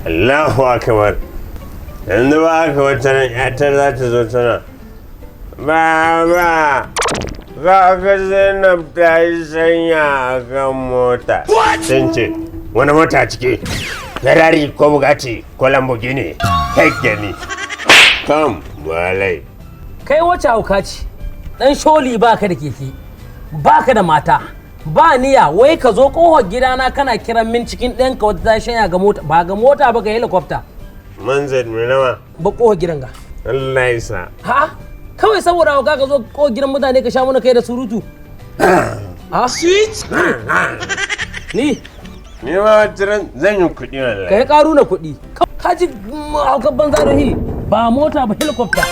Allahu akbar. Yanzu ba haka, wata ran ƴata za ta zo tana, "Baba, ga Zainab ta yi sanya a kan mota." Sun ce, "Wani mota ciki? Ferrari ko Bugatti ko Lamborghini?" Kai gani. Kam, walai. Kai wace hauka ce? Dan sholi, baka da keke, baka da mata, ba niyya, wai ka zo kofar gidana kana kiran min cikin ɗanka wata ta shanya ga mota, ba ga mota ba, ga helicopter. Manzan mai nawa. Ba kofar gidan ga. Allah ya sa. Ha, kawai saboda hauka ka zo kofar gidan mutane ka sha mana kai da surutu. Ha, ni Ni ma wata ran zan yi kuɗi wallahi. Ka yi ƙaru na kuɗi, ka ji haukan banza da hi, ba mota ba, helicopter.